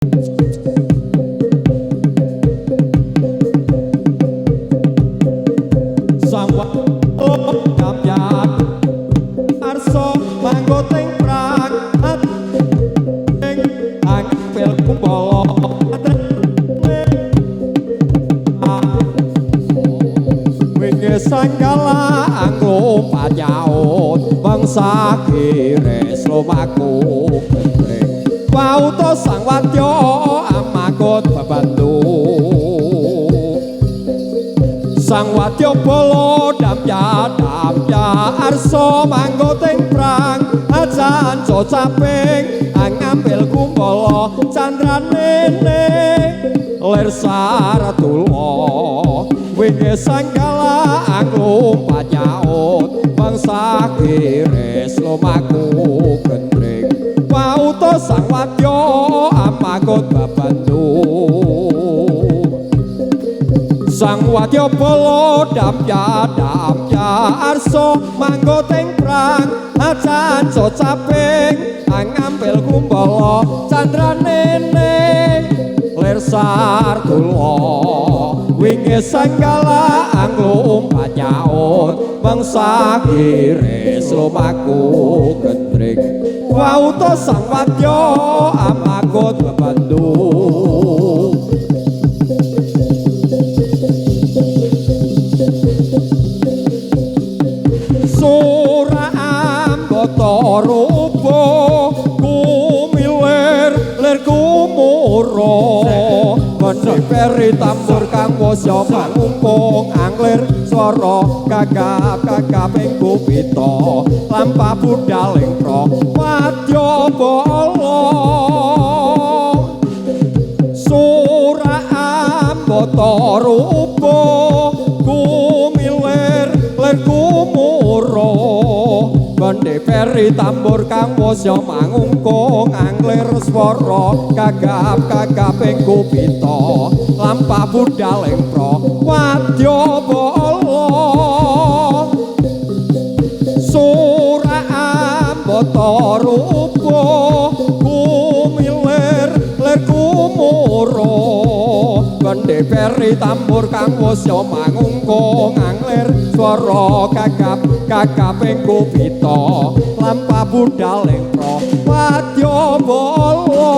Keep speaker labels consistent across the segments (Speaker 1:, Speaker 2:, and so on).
Speaker 1: Sang Wadyabyan arsa manggoting prang ing angpil kumbala wingi sanggala anglumpat nyaut bangsa kires lumaku gendring wauta sang wadya amagot babantu sang wadya bala damya damya arsa manggoting prang ajan cocaping angampil kumbala candranene lir saratula wingi sanggala anglumpat nyaut bangsa kires lumaku gendring wauta sang wadya amagot babantu sang wadya bala damya damya arsa manggoting prang ajan cocaping angampil kumbala candranene lir sartula wingi sanggala anglumpat nyaut bangsa kires lumaku gendring wauta sang wadya amagot babantu sora ambata rupa kumilir lir kumura benih peri tambur kang wasya mangungkung anglir swara gagap gagap ing gupita lampah budal ing wadya bala sora ambata rupa kumilir lir kumura bendhe peri tambur kang wasya mangungkung anglir swara gagap gagap ing gupita lampah budal ing wadya bala sora ambata rupa kumilir lir kumura bendhe peri tambur kang wasya mangungkung anglir swara gagap gagap ing gupita lampah budal ing wadya bala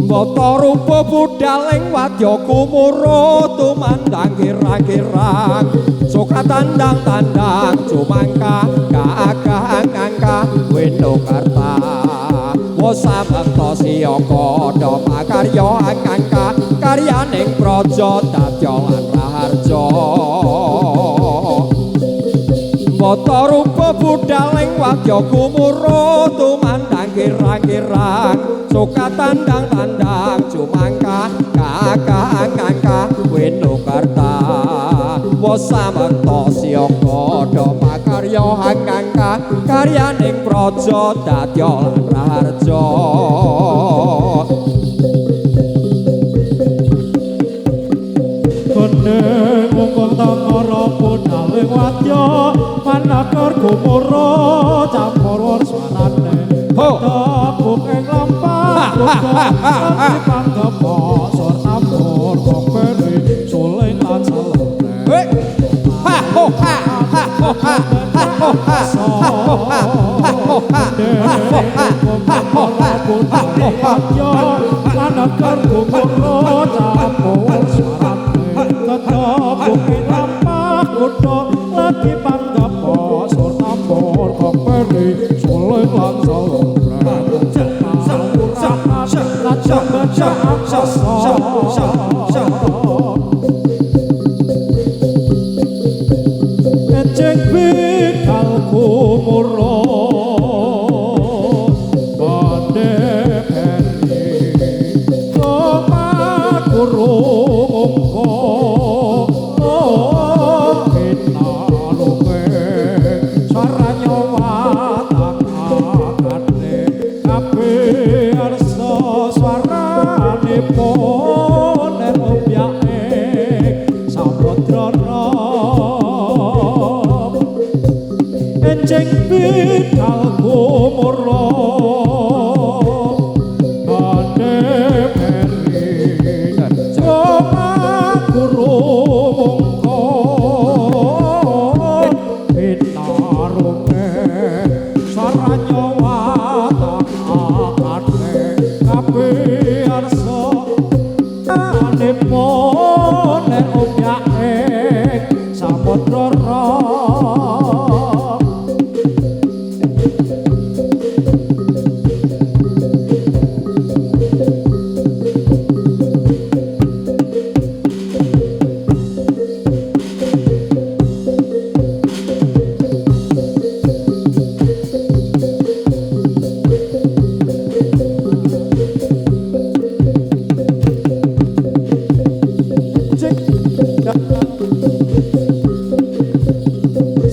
Speaker 1: mbata rupa budal ing wadya kumura tumandang kirang-kirang soka tandang-tandang cumangka gagah angka winokarta wosamekta siyaka makarya angka karyaning praja dadya lan raharja mbata rupa budal ing wadya kumura tumandang kirang-kirang soka tandang-tandang cumangka gagah angka winokarta wosamekta siyaka makarya angka karyaning praja dadya lan raharja
Speaker 2: Bening mungkur budal ing wadya manakar kumura campur swarane tepuk ing lampah lan pandepa sor tambur kong peri suling lan salone
Speaker 1: ha ho ha ha ho ha ha ho ha ha ho ha ha ho ha ha ho ha ha ho ha ha ho ha
Speaker 2: manakar kumura campur swarane tetepuk ing lampah kutha lagi pandepa sor tambur kong peri suling lan salone Eceng bidal kumura bandhe peri lumaku rungka pinaluke saranya watakane kabeh arsa swaranipun obyake samudra enjing bidal budal gumurung ande peri guru mungko pitaruke saranya watakane kabeh arsa anepun obyake samudra roh.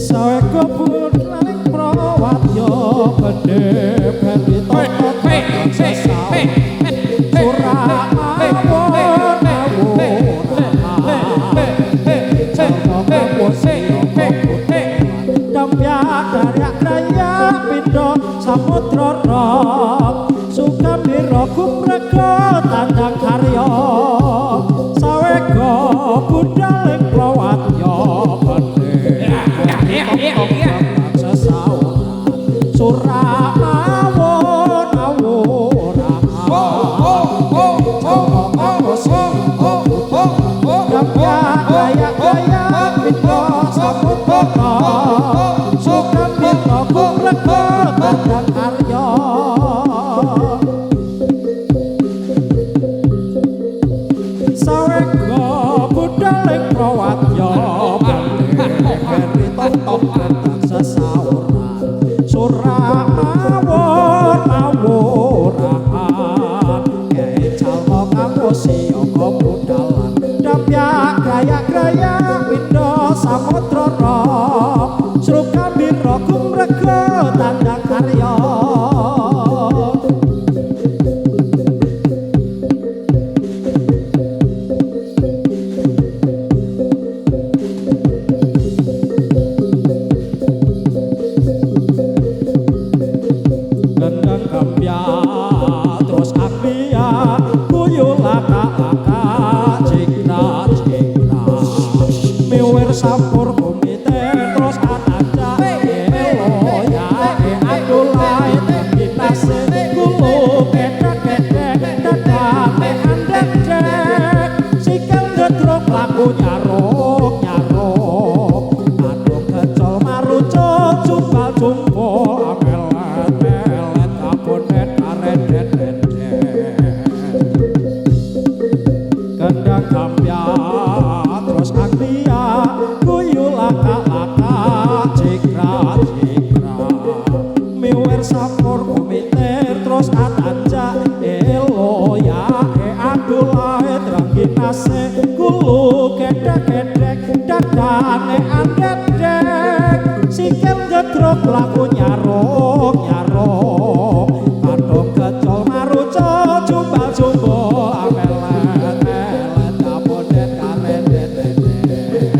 Speaker 2: Saweka putraning Prawadya gedhe bali tata Samudra roh Sukamira gumrega tandang karya sawega budal ing Prawadya gedhe sesauran surah mawon awon samudra Sukamira gumrega tandang karya sawega budal ing Prawadya beri sesauran surah mawon awuran kecal kanggo siyaga budalan dapyak grayak-grayak windha samudra roh Srukambira gumrega tandang karya gendang gambyak terus akbia guyu laka-laka cikra cikra miwir sampur kumite terus ataca elo ya adulai pinase kulo ketek-ketek dadane andek-dek sikil gedruk laku nyaruk nyaruk adung kecol marucut jumbal jumbul amelet melet kabonet karedet redet gendang gambyak terus aktia guyu laka-laka cikra cikra miwer sampur kumiter terus ataca elo ya adulae drangginase kulu kedek-kedek dadane andek-dek sikil gedruk laku nyaruk nyaruk kadung kecol marucut jumbal jumbul amelet melet kabodet karedet redet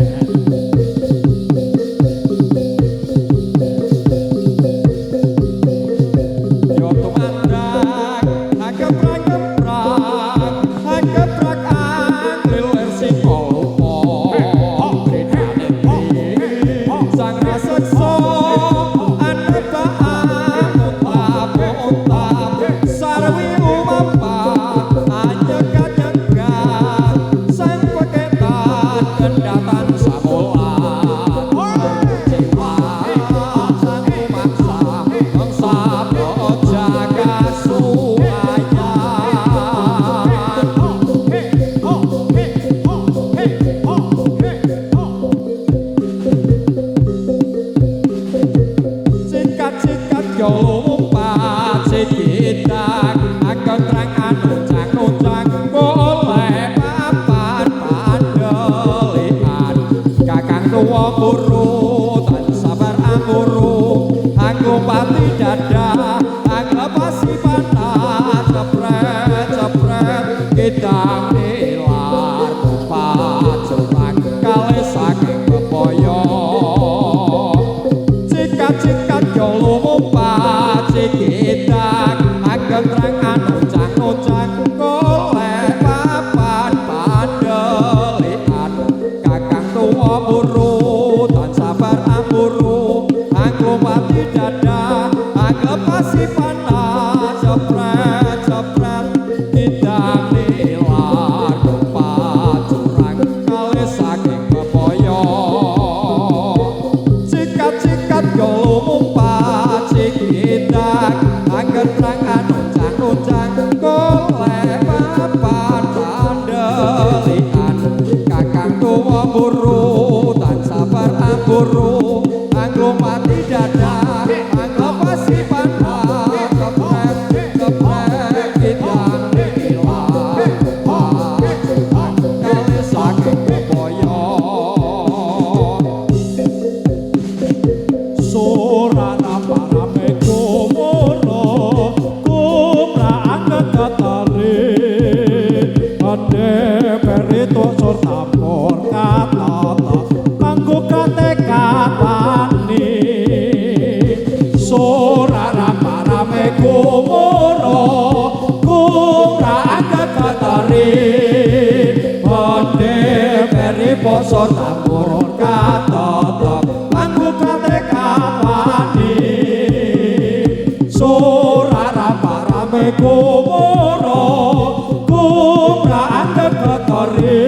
Speaker 1: Yo tumandang akeprak-keprak akeprak anglilir sing lupa trinane sang raseksa anebaan untap-untap sarwi umampa anyegat-nyegat sang peketan kendatan samulan jiwa sang umaksa bangsa praja kasuwayan. Sikat-sikat yo lumpat sikidak akontrang anuncang-nuncang golek papan pandelikan kakang tuwa guru tan sabar amuru aku pati dada aku lepasi pantat cepret cepret kidang nilar kupat curang kalih saking bebaya. Sikat-sikat yo lumpat Anglepasi panah jepret jepret kidang nilar numpak curang kalih saking kepaya. Cikat-cikat yo lumumpat cikidang anggetrang anuncang-uncang golek papan pandelikan. Kakang tuwa buru tansah beramburu anglumati dadah anglepasi panah jepret jepret kidang nilar numpak curang kalih saking kepaya.
Speaker 2: Surana parame kumara kumraan keketeri ade perito sur tambor katata kanggo katekatani. Surana parame kumara kumraan keketeri ade perito sur tambor katata kanggo katekatani. Surara parame kumara kumraan keketeri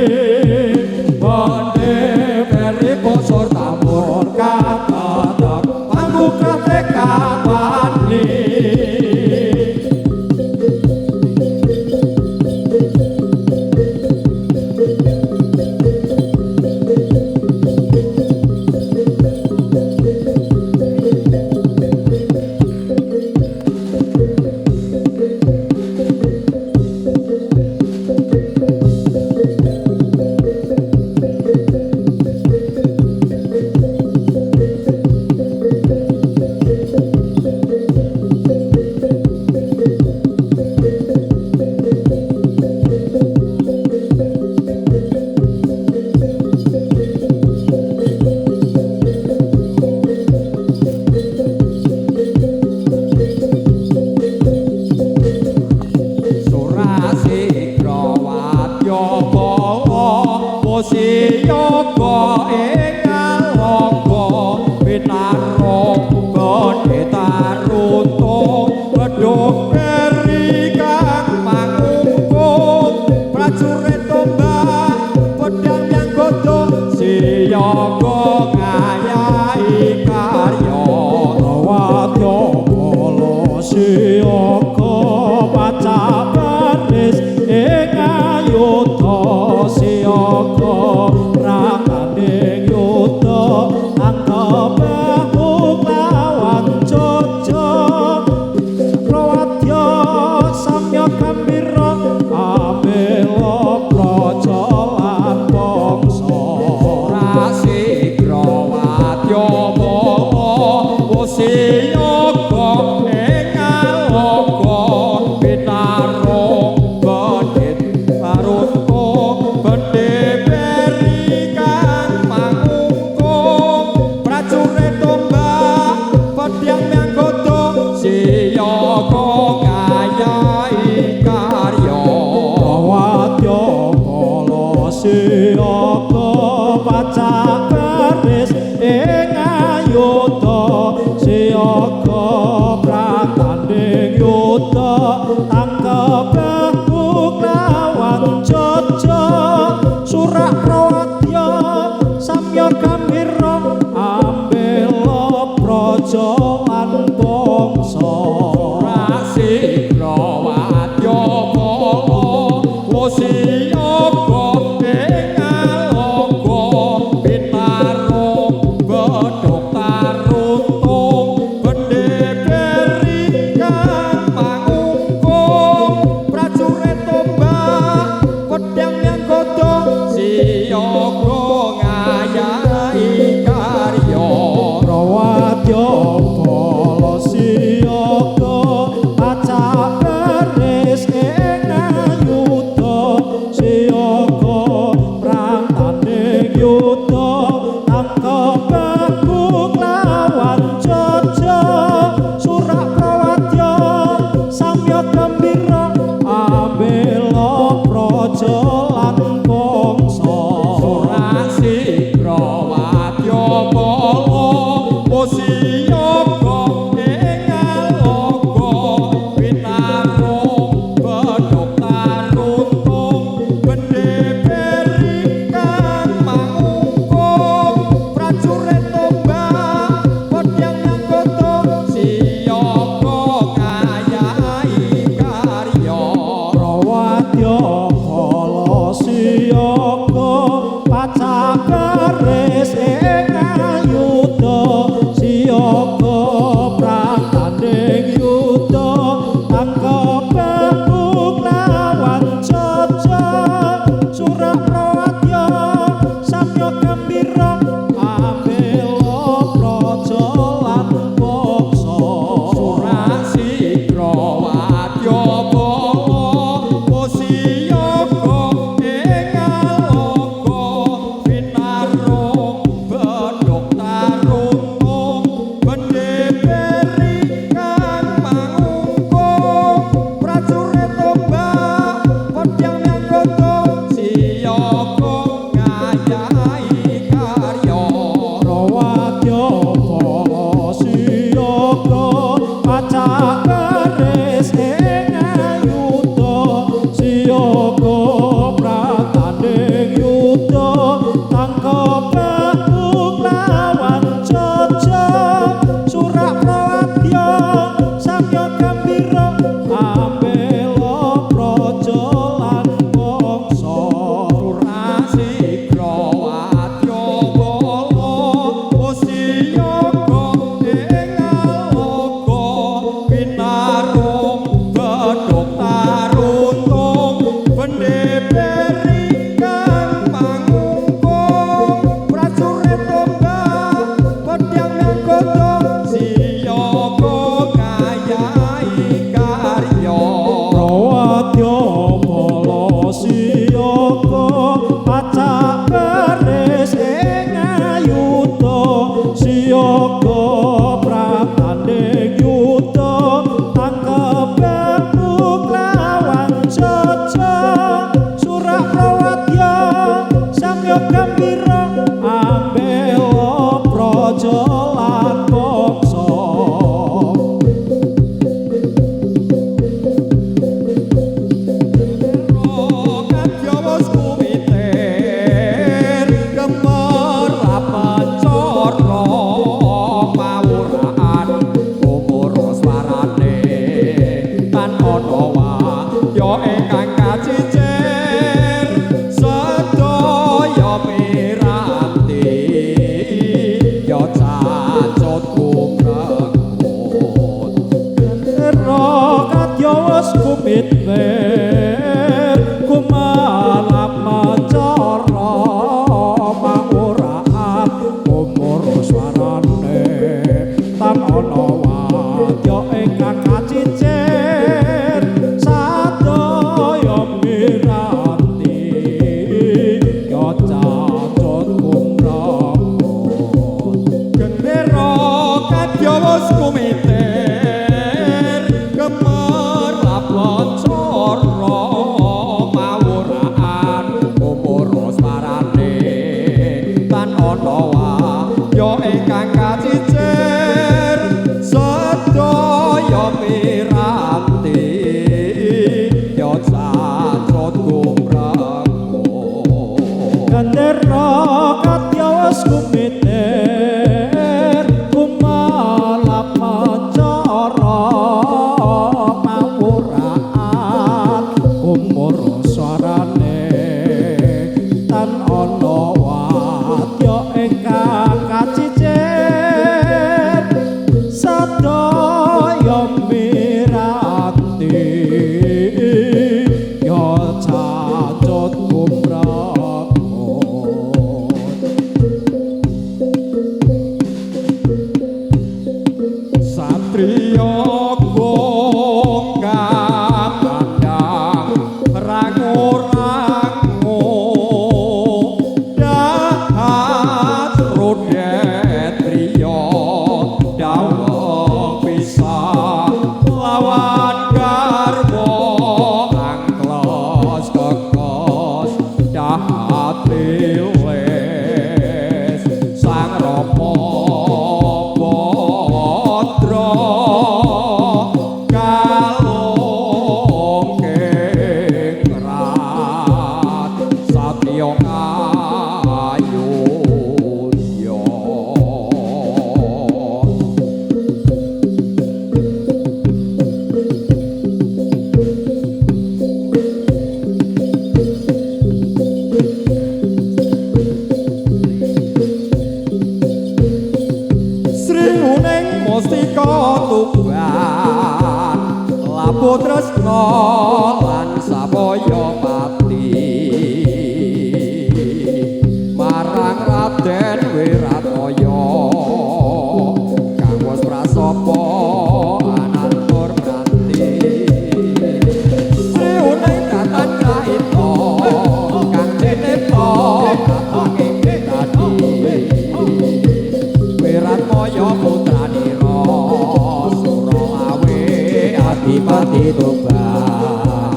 Speaker 2: bande peri bosor tambur katatak pangku katekatani.
Speaker 1: Siyoga ing aloga pinarung pendeta runtung bedhog peri kang mangungkung prajurit tombak pedhang yang godhong siyoga ngayahi karya.
Speaker 2: Wadya bala siyaga pacak baris ing ayudha siyaga rakane yuda angka bahu lawan jaja. Wadya samya gambira amela praja lan bangsa.
Speaker 1: Rasigra wadya bala siyaga ing aloka pinarung bendit taruntung bendhe peri kang mangungkung prajurit tombak pedhang yang godhong siyaga ngayahi karya.
Speaker 2: Wadya bala siyaga pacak baris ing ayudha siyaga pratandhing yuda tangkep bahu lawan jaja. Surak prawadya samya gambira ambela praja lan bangsa.
Speaker 1: Rasigra wadya bala siyaga ing aloka pinarung bedhog taruntung bendhe peri kang mangungkung
Speaker 2: pacak keris ing ayuda siyaga pratandhing yuda tangkep bahu lawan jaja surak prawadya samya gambira ambela praja lan bangsa.
Speaker 1: Sigra wadya bala siyaga ing aloga pinarung bedhog taruntung bende peri kang pangungkung prajurit tombak pedhang mangkoto siyaga ngayahi karya.
Speaker 2: Prawadya bala siyaga pacak keris ing ayuda siyaga pratandhing yuda tangkep bahu lawan jaja surak prawadya samya gambira ambela praja lan bangsa.
Speaker 1: Kadyawas kuwitir gemerlap cara mawurahan umur swarane tan ana wadya ingkang kacicir sedaya piranti ya cacut kumrengut.
Speaker 2: Gendera kadyawas kumitir kumalap macara manguraan umur swarane tan ana wadya ingkang kacicir sadaya miranti ya cacut kumrengut.
Speaker 1: Gendera kadyawas kumitir gemerlap cara mawurahan umur swarane tan ana wadya ingkang kacicir sedaya piranti ya cacut kumrengut.
Speaker 2: Gendera kadyawas kumitir kumalap macara mawuraan umur swarane tan ana wadya ingkang kacicir sadaya miranti ya cacut kumrengut.
Speaker 1: Satriya gong kamandang rangu-rangu dahat rodet priya dawuh pisah lawan garwa angklos kekos dahat lilis sang rama putra kalung kengrat satriya ngayudya. Sri Uning Mustika Tuban labuh tresna lan sabaya pati marang Raden Wirataya kang wis prasapa anantur pranti. Sri Uning datan kraita kang cinipta katonge dadi Wiratmaya putranira Suralawe Adipati Tuban.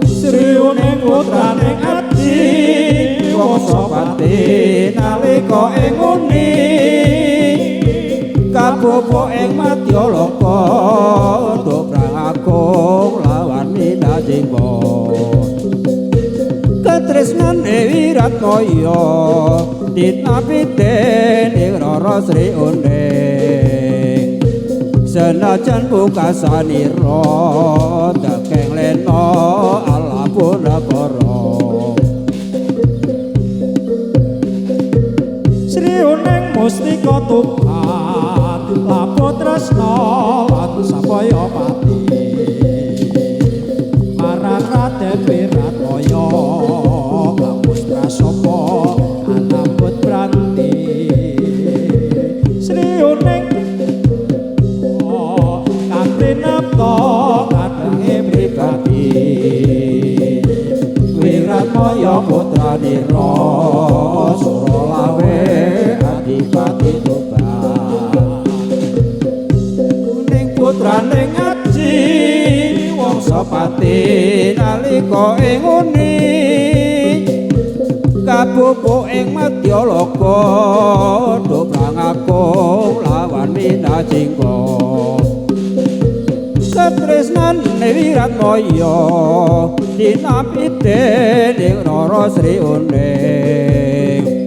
Speaker 2: Sri Uning putraning Adi Wasapati nalika ing nguni Kabubu ing Madyaloka dobrang agung lawan Minajingga. Katresnane Wiratmaya tinampi dening Rara Sri Uning. Senajan pukasanira dekeng lena alapun negara.
Speaker 1: Sri Uning mustika Tuban lapo tresna lan sapaya pati marang Raden Wiratmaya kamus prasapa anambut branti. Sri Uning kang tinapta kadhange
Speaker 2: pribadi Wiratmaya putranira Suralawe adipati Tuban. Kuning putrane ngaji wangsa pati nalika ing uni kabubu ing Madyaloka dobrang agung lawan Minajingga. Katresnane Wiratmaya tinampi dening Rara Sri Uning.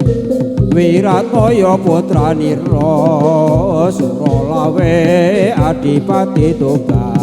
Speaker 2: Wiratmaya putranira Suralawe adipati Tuban.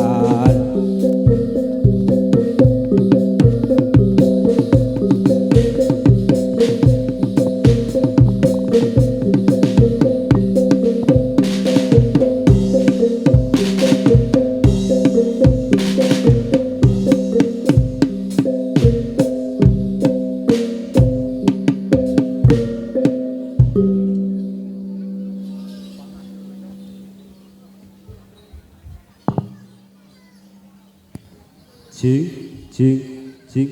Speaker 3: Jing jing jing.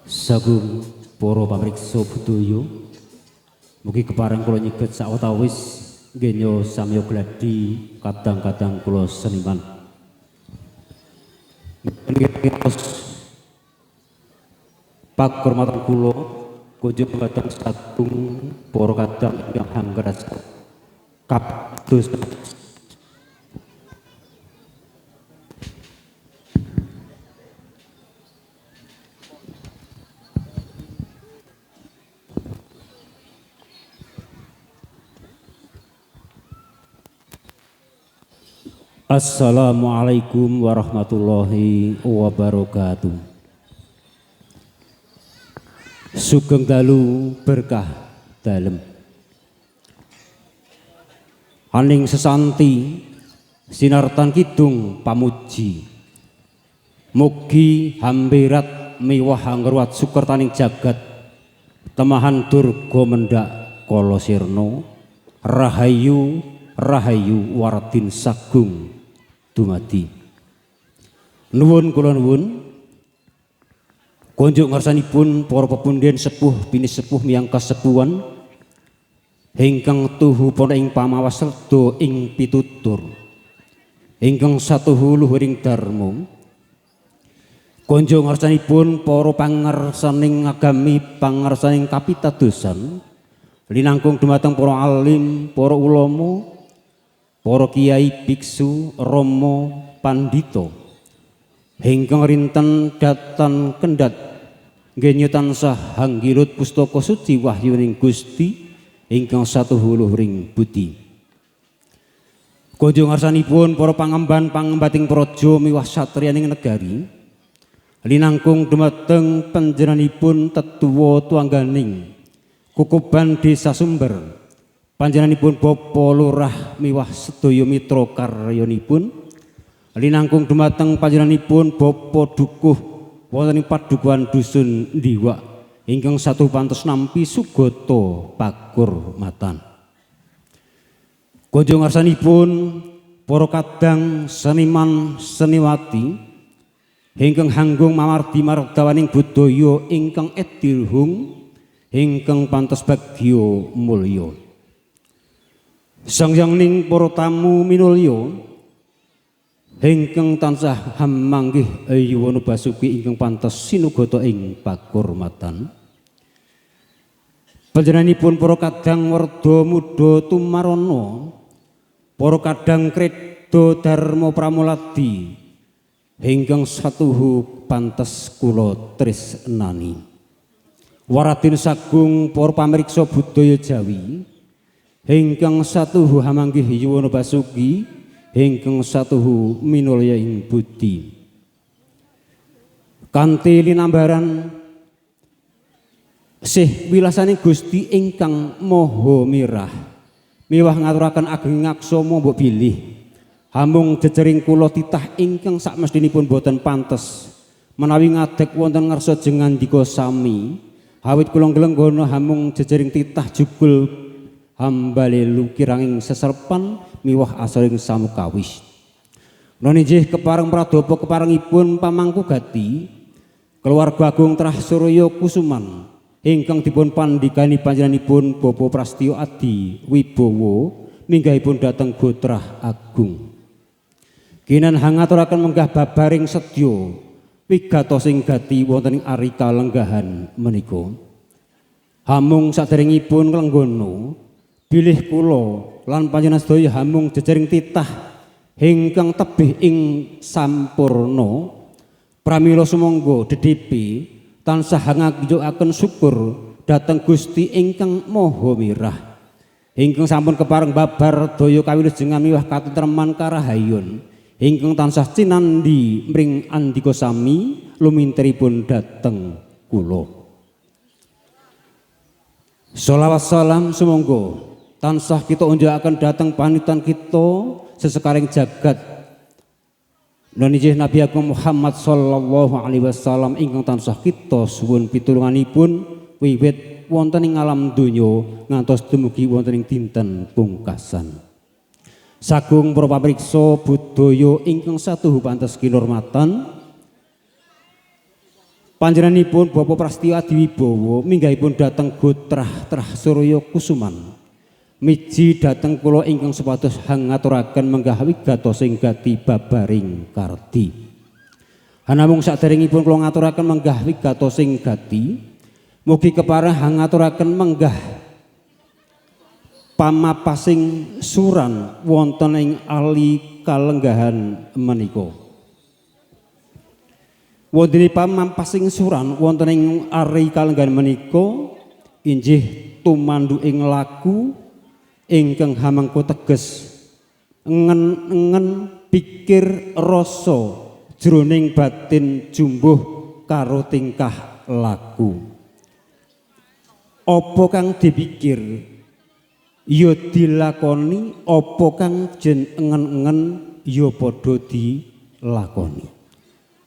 Speaker 3: Sagung para pamriksa budaya, mugi kepareng kula nyiget sawetawis ngenyo samya gladi kadang-kadang kula seniman. Pakurmatan kula kunjung dhumateng sagung para kadang ingkang hanggeras kados Assalamualaikum warahmatullahi wabarakatuh. Sugeng dalu berkah dalem. Aning sesanti sinartan kidung pamuji. Mugi hamberat miwah angruwat sukertaning jagat. Temahan durga mendhak kala sirna. Rahayu rahayu wardin sagung dumadi. Nuwun kula nuwun konjuk ngarsanipun para pepunden sepuh bini sepuh miyang kasepuhan ingkang tuhu pona ing pamawas serda ing pitutur ingkang satuhu luhuring dharma. Konjuk ngarsanipun para pangarsaning agami pangarsaning kapitadosan linangkung dumateng para alim, para ulama, para kiai, biksu, rama, pandhita ingkang rinten datan kendhat nggenya tansah hanggilut pustaka suci wahyuning Gusti ingkang satuhu luhuring budi. Kunjung ngarsanipun para pangemban pangembating praja miwah satriyaning negari linangkung dumateng panjenenganipun tetuwa tuangganing kukuban desa Sumber, panjenenganipun Bapak Lurah miwah sedaya mitra karyonipun linangkung dumateng panjenenganipun Bapak Dukuh wonten ing padukuhan dusun Ndiwak ingkang satu pantes nampi sugata pakurmatan. Kunjung ngarsanipun para kadang seniman seniwati ingkang hanggung mamardi mardawaning budaya ingkang edilhung ingkang pantes bagya mulya. Sangyangning para tamu minulya ingkang tansah hamanggih yuwana basuki ingkang pantes sinugata ing pakurmatan. Panjenenganipun para kadang werda muda tumarana, para kadang kredo dharma pramuladi ingkang satuhu pantes kula tresnani. Waradin sagung para pamirsa budaya Jawi ingkang satuhu hamanggih yuwana basuki ingkang satuhu minulya ing budi. Kanthi linambaran sih wilasane Gusti ingkang Maha Mirah miwah ngaturaken ageng ngaksama mbok bilih hamung jejering kula titah ingkang sakmestinipun boten pantes menawi ngadeg wonten ngarsa jengandika sami awit kula nglenggana hamung jejering titah jugul hambale lukiranging seserpan miwah asoring samukawis. Noni injih kepareng pradapa keparengipun pamangku gati keluarga agung Trah Surya Kusuman ingkang dipun pandhikani panjenenganipun Bapak Prastyo Adi Wibowo minggahipun dhateng Gotrah Agung. Kinan hangaturaken menggah babaring sedya wigatosing gati wonten ing ari kalenggahan menika. Hamung saderengipun nglenggana bilih kula lan panjenengan sedaya hamung jejering titah ingkang tebih ing sampurna pramila sumangga dedipi tansah ngajukaken syukur dhateng Gusti ingkang Maha Mirah ingkang sampun kepareng babar daya kawilujengan miwah katentreman karahayun ingkang tansah cinandhi mring andika sami lumintiripun dhateng kula. Sholawat salam sumangga tansah kita unjukaken dhateng panutan kita sesekaring jagat nonijih Nabi Agung Muhammad sallallahu alaihi wasallam ingkang tansah kita suwun pitulunganipun wiwit wonten ing alam donya ngantos dumugi wonten ing dinten pungkasan. Sagung para pamirsa budaya ingkang satuhu pantes kinurmatan, panjenenganipun Bapak Prastyo Adiwibowo minggahipun dhateng Gotrah Trah Surya Kusuman miji dhateng kula ingkang supados hangaturaken menggah wigatosing gati babaring kardi. Hanamung saderengipun kula ngaturaken menggah wigatosing gati, mugi kepareng hangaturaken menggah pamapasing suran wonten ing ali kalenggahan menika. Wonten pamapasing suran wonten ing ari kalenggahan menika injih tumandu ing laku ingkang hamangku teges ngen-ngen pikir rasa jroning batin jumbuh karo tingkah laku. Apa kang dipikir ya dilakoni, apa kang jen engen-engen ya padha dilakoni.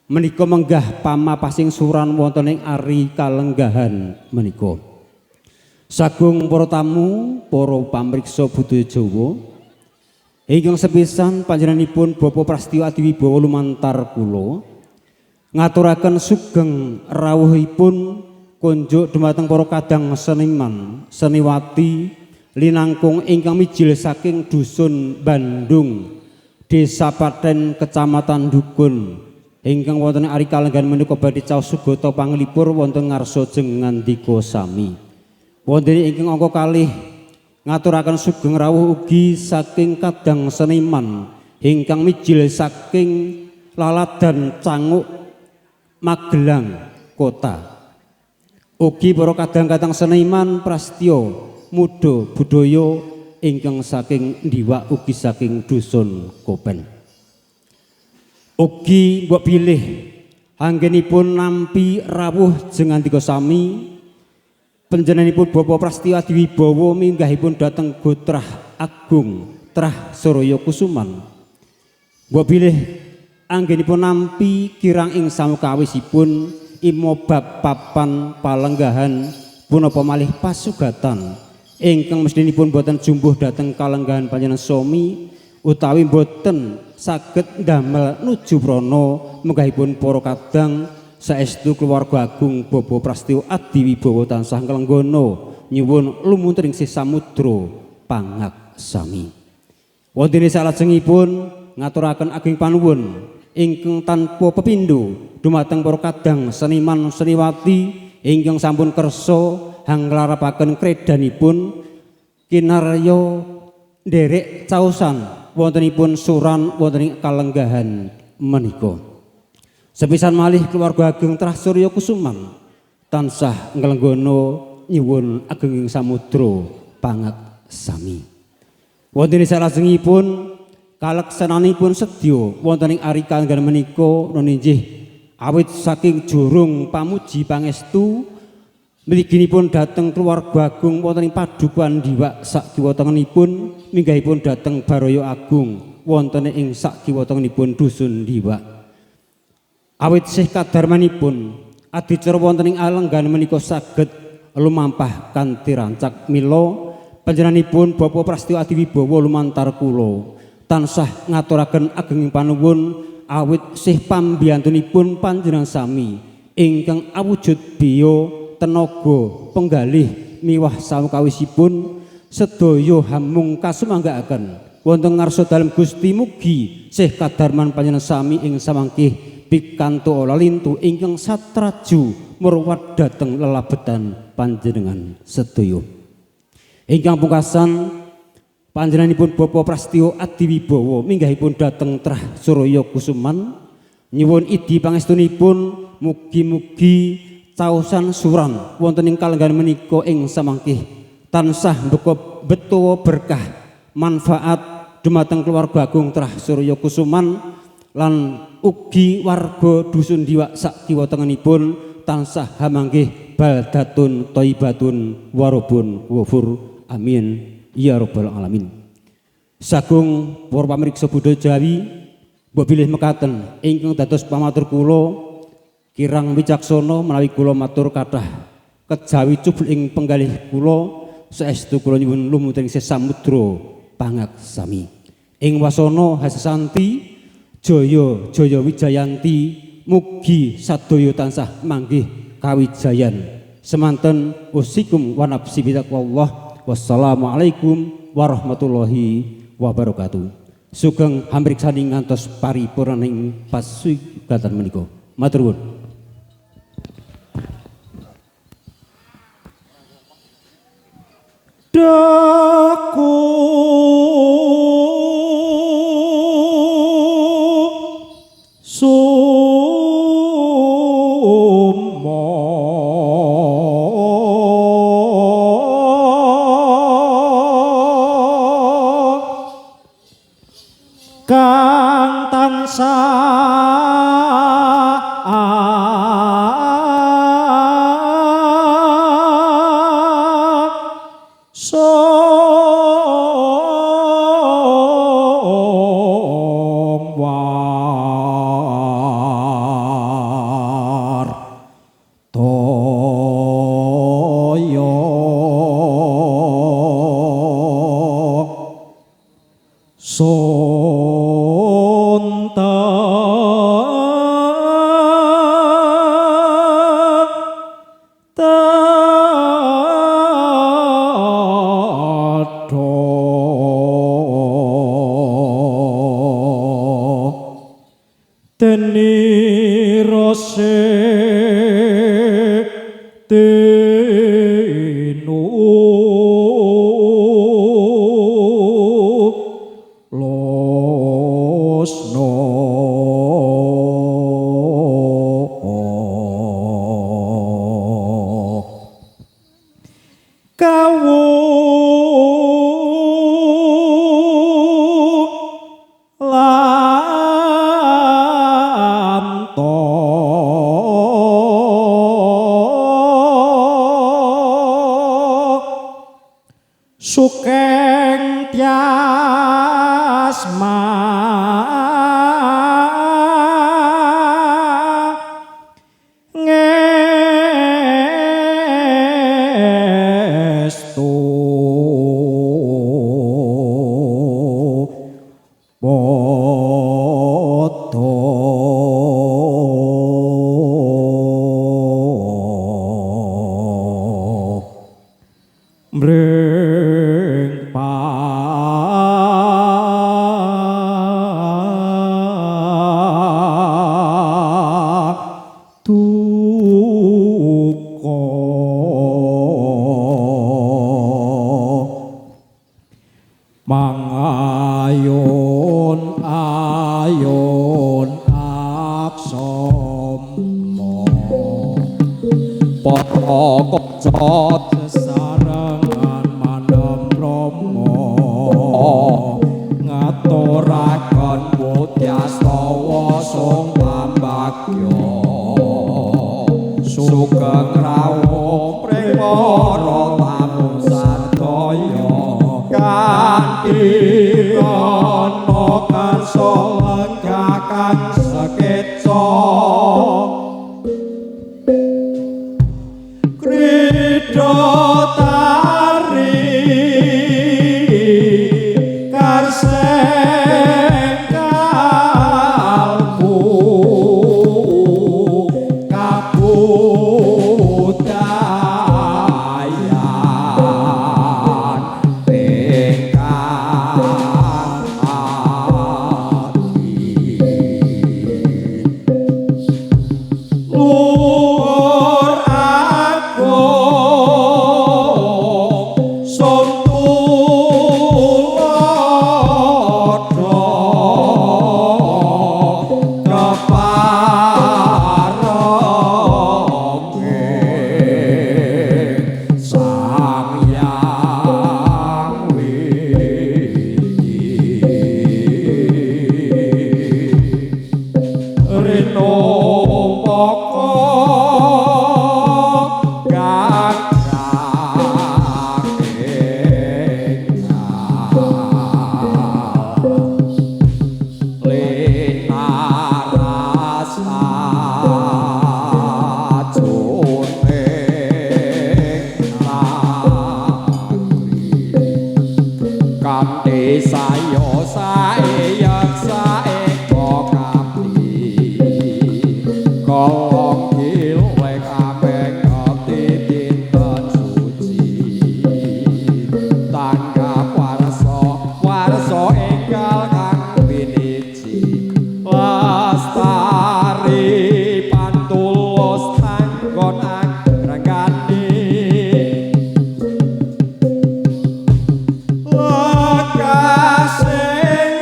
Speaker 3: Menika menggah pamapasing suran wonten ing ari kalenggahan menika. Sagung para tamu, para pamriksa budaya Jawa, ingkang sepisan panjenenganipun Bapak Prastyo Adiwibowo lumantar kula ngaturaken sugeng rawuhipun konjuk dumateng para kadang seniman, seniwati linangkung ingkang mijil saking dusun Bandung, Desa Paten, Kecamatan Dukun, ingkang wonten ari kalenggahan menika badhe caos sugata panglipur wonten ngarsa jengandika sami. Wonten ingkang angka kalih ngaturaken sugeng rawuh ugi saking kadang seniman ingkang mijil saking Laladan Canguk Magelang Kota. Ugi para kadang-kadang seniman prastya muda budaya ingkang saking Ndiwak ugi saking dusun Kopen. Ugi mbok bilih anggenipun nampi rawuh jengandika sami panjenenganipun Bapak Prastyo Adiwibowo minggahipun dhateng Gotrah Agung Trah Surya Kusuman. Mbok bilih anggenipun nampi kirang ing samukawisipun imobab papan palenggahan punapa malih pasugatan ingkang mestinipun boten jumbuh dhateng kalenggahan panjenengan sami utawi boten saged ndamel nuju prana menggahipun para kadang saestu keluarga agung Bapak Prastyo Adiwibowo tansah nglenggana nyuwun lumuntering sih samudra pangaksama. pangaksami. Wonten salajengipun ngaturaken ageng panuwun ingkang tanpa pepindho dumateng para kadang seniman seniwati ingkang sampun kersa hanglarapaken kredanipun kinarya nderek caosan wontenipun suran wonten ing kalenggahan menika. Sepisan malih keluarga ageng Trah Surya Kusuman tansah nglenggana nyuwun agenging samudra pangaksami. Wonten salajengipun kaleksananipun sedya wonten ing ari kalenggahan menika nuninjih awit saking jurung pamuji pangestu mliginipun dhateng keluarga agung wonten ing padukuhan Diwak sakiwa tengenipun minggahipun dhateng Baraya Agung wonten ing sakiwa tengenipun dusun Diwak. Awit sih kadarmanipun adicara wonten ing alenggan menika saged lumampah kanthi rancak mila panjenenganipun Bapak Prasetyo Adiwibowo lumantar kula tansah ngaturaken agenging panuwun awit sih pambiyantunipun panjenengan sami ingkang awujud biya tenaga penggalih miwah sawekawisipun sedaya hamung kasumanggaaken wonten ngarsa dalem Gusti. Mugi sih kadarman panjenengan sami ing samangkih pikantuk lalintu ingkang satraju murwat dhateng lelabetan panjenengan sedaya. Ingkang pungkasan panjenenganipun Bapak Prasetyo Adiwibowo minggahipun dhateng Trah Surya Kusuman nyuwun idi pangestunipun mugi-mugi caosan suran wonten ing kalenggahan menika ing samangkih tansah mbeka betuwa berkah manfaat dumateng keluarga agung Trah Surya Kusuman lan ugi warga dusun Diwak sakiwa tengenipun tansah hamanggih baldatun thayyibatun warobun wafur. Amin ya rabbal alamin. Sagung para pamirsa budaya Jawi mbok bilih mekaten ingkang dados pamatur kula kirang wicaksana menawi kula matur kathah kejawi cubul ing penggalih kula saestu kula nyuwun lumunturing samudra pangaksami. Ing wasana hasasanti jaya jaya wijayanti mugi sadaya tansah manggih kawijayan. Semanten usikum wa nafsi bitaqwallah. Wassalamualaikum warahmatullahi wabarakatuh. Sugeng hamriksani ngantos paripurnaning pasugatan menika. Matur nuwun.
Speaker 1: Daku sumo kang tansah songwar toyo tenu losno kawu sukeng tiasma ngestu padha mring Ayun ayun aksama para kaca sesarengan manem rama ngaturaken budyastawa sung pambagya sugeng rawuh pring para tamu sadaya kanthi rana karsa lenggah kang sekeca krida tari karseng kalbu kabudayan ingkang ati luhur agung sum tuladha kepareng Sang Hyang Widi Rinumpaka gagrak enggal linaras ajuning nagri kanthi sayo saeyek saeka kapti kolong gileng ameng ngeti dinten suci tanggap warsa warsa enggal kang piniji lestari pantulus tanggon anggrengani lekasing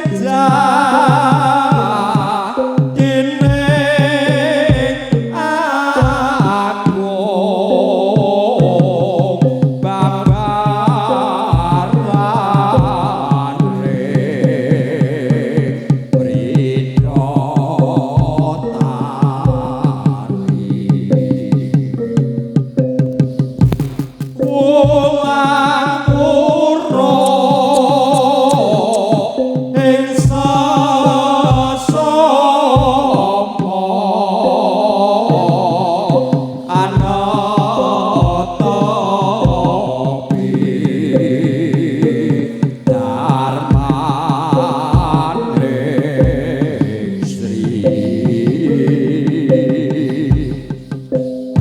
Speaker 1: jatining agung babaran ring bidotari wulan pura ing sasama anatapi dharmaning Sri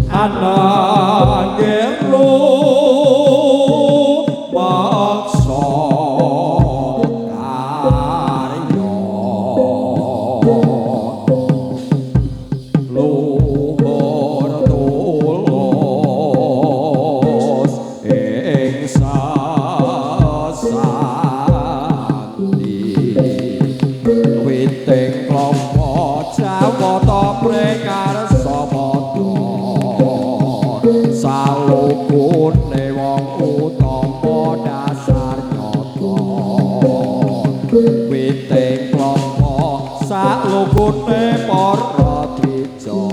Speaker 1: anangero maksa karya luhur tulus ing sasanti witing klapa jawata pring karsa padha salukune wong utama dasar nyata witing klapa salukune para dija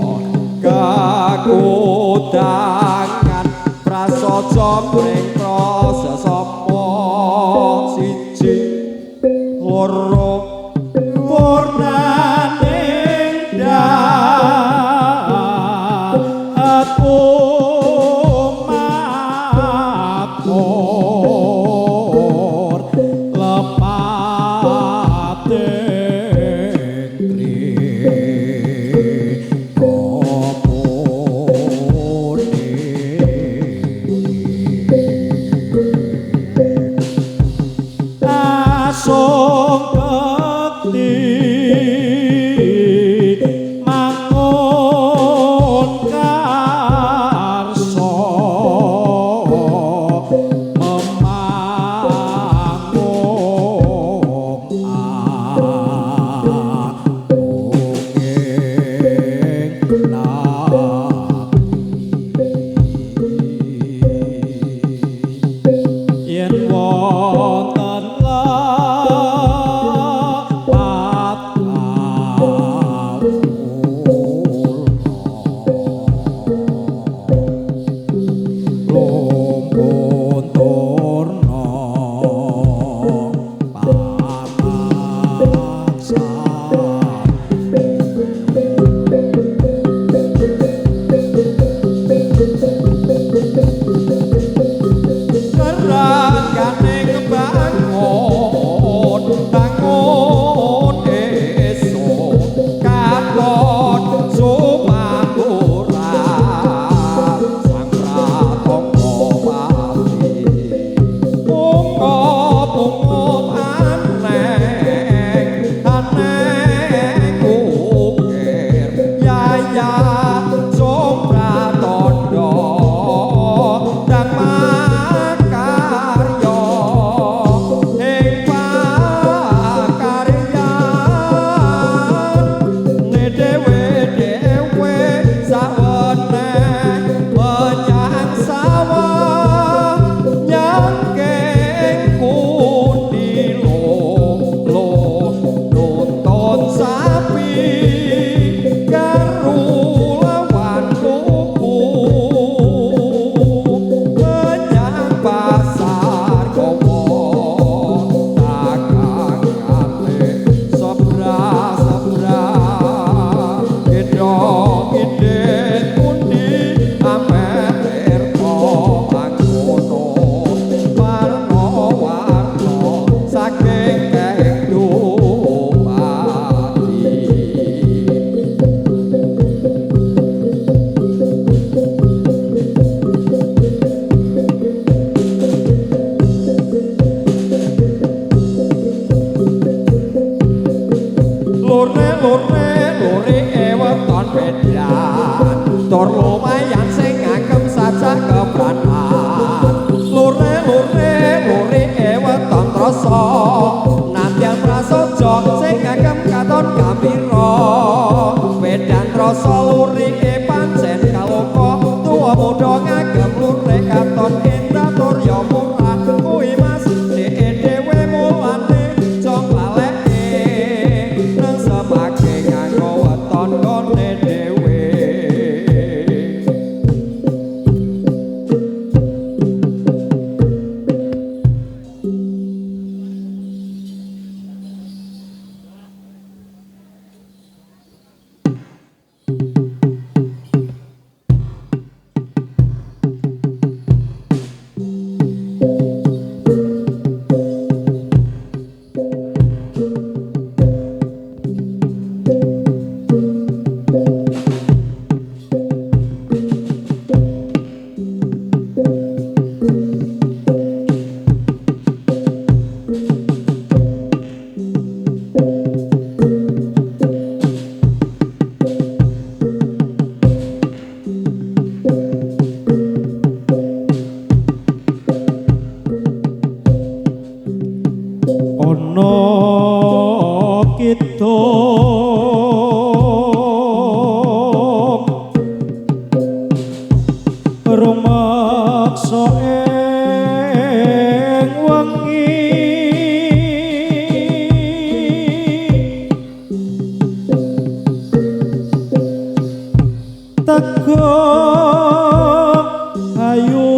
Speaker 1: kakudangan prasaja mring prasasama siji loro purnaning dahat umatur lepating tripopune. Bangun esuk katon sumangura sang pratangga pati bunga-bunga aneng aneng ukir yaya Supratondo dang makarya ing pakaryan ne dhewe-dhewe sawene menyang sawah nyangking kundilo lo nonton sapi karo lawan kuku menyang pasar gowo dagangane sebra-sebra gendong indit pundi ameh tirta mangkono warna-warna saking keng dumadi. Lore lore eweton bedan tur lumayan sing ngagem sajak kepranan. Lore lore lore eweton trasa nadyan prasaja sing ngagem katon gambira. Bedan trasa lurike pancen kaloka tuwa muda ngagem lure katon endah tur ya murah kuwi Mas dheke dhewe mulane jong laleke nang semake nganggo weton gone dhewe.
Speaker 2: Ana kidung rumaksa ing wengi tego ayu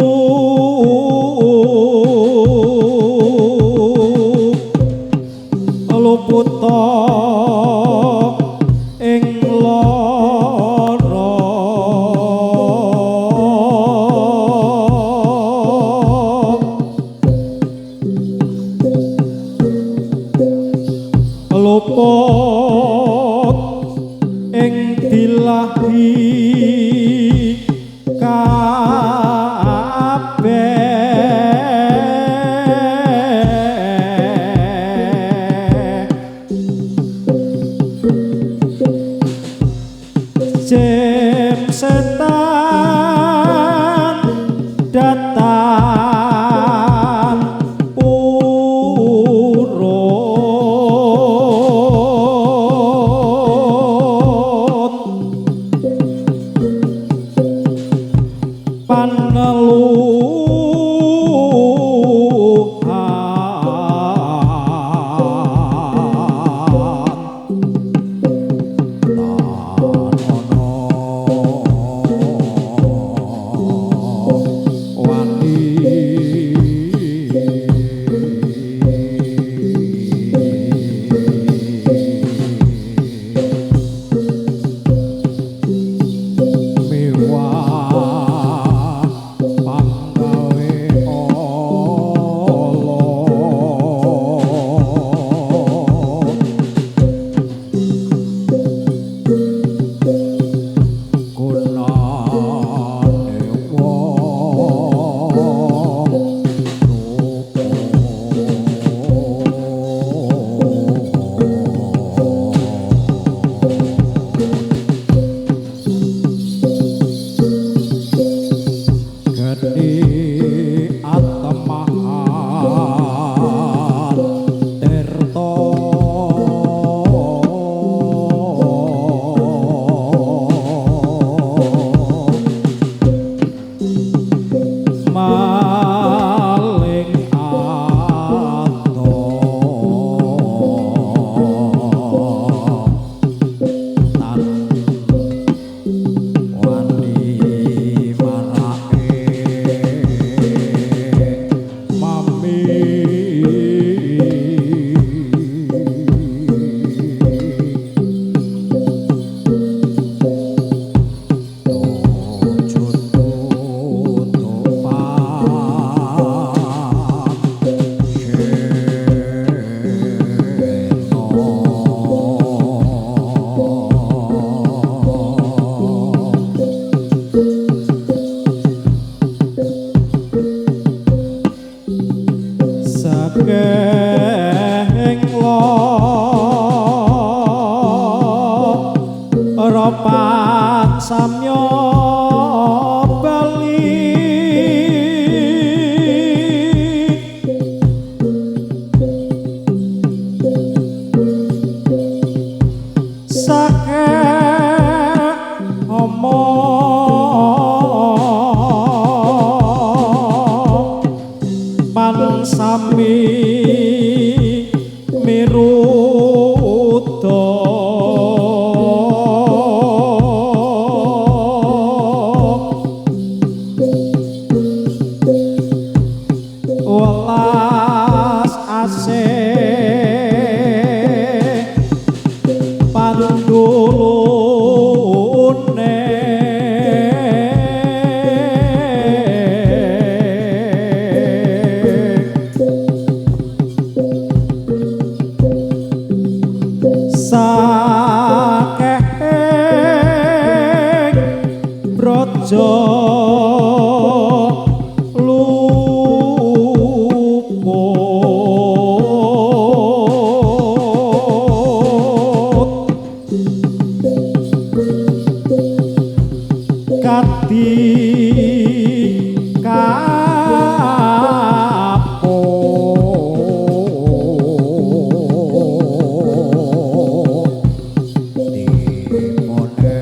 Speaker 2: luputa ing lara luput ing dilahi kabeh Jem setan datan purun. Pan samya bali sake omong pan sami miruda welas asih pandulune sakehing braja luput kadi kapuk dipone.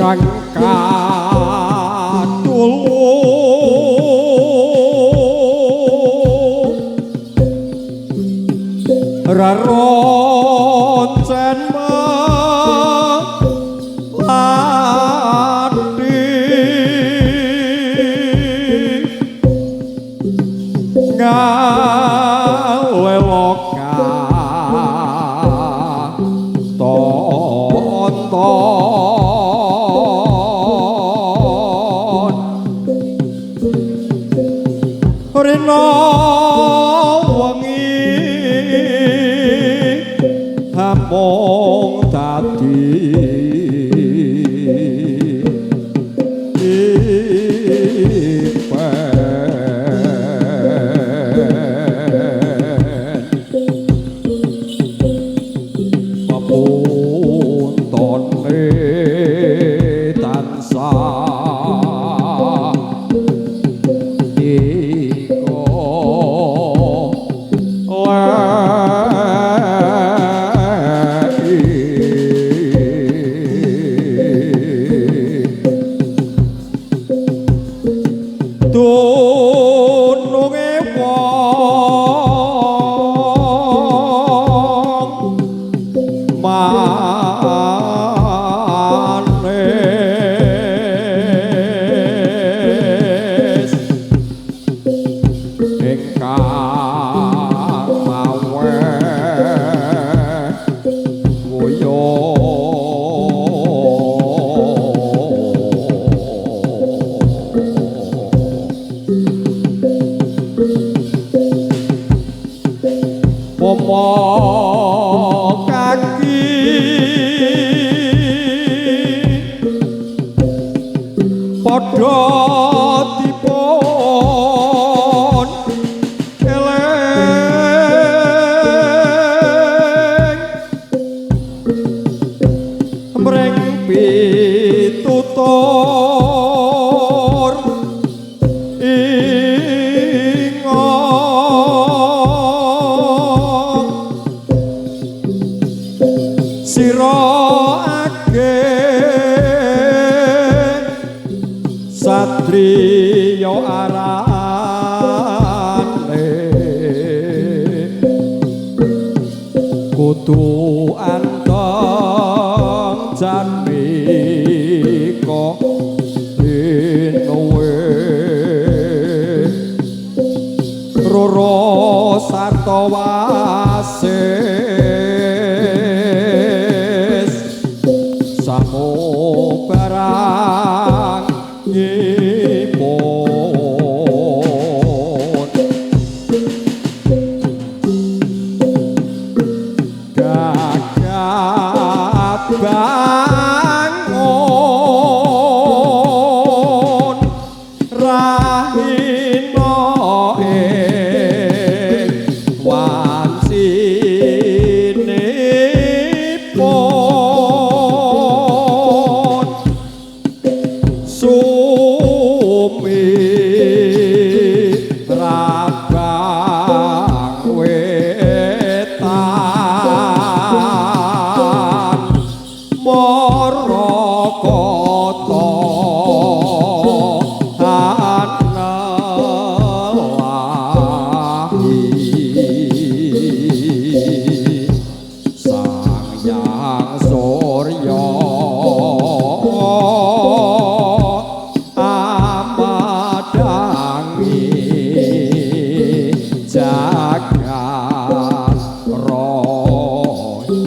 Speaker 1: Kang katulu raroncen melati ngaleloka tonton rina wengi amung dadi impen pepuntone tansah iko dununge wong manis ingkang mawe pomo kaki padha dipun eling mring pitutur ingong sira ageng satriya arane kudu anteng jatmika linuwe roro sarta wasis samubarang ngipun gagat bangun rahina ing wancinipun sumi rabang wetan Marakata anelahi Sang Hyang Surya amadangi jagat raya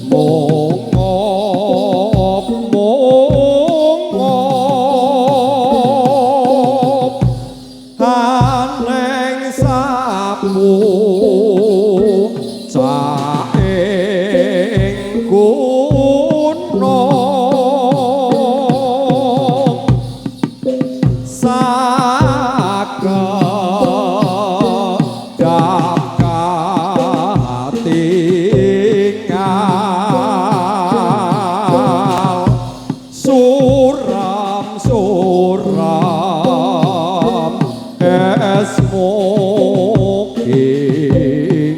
Speaker 1: mongop mongop aneng sapu caing gunung sakedap katingal suram suram esmu kidul.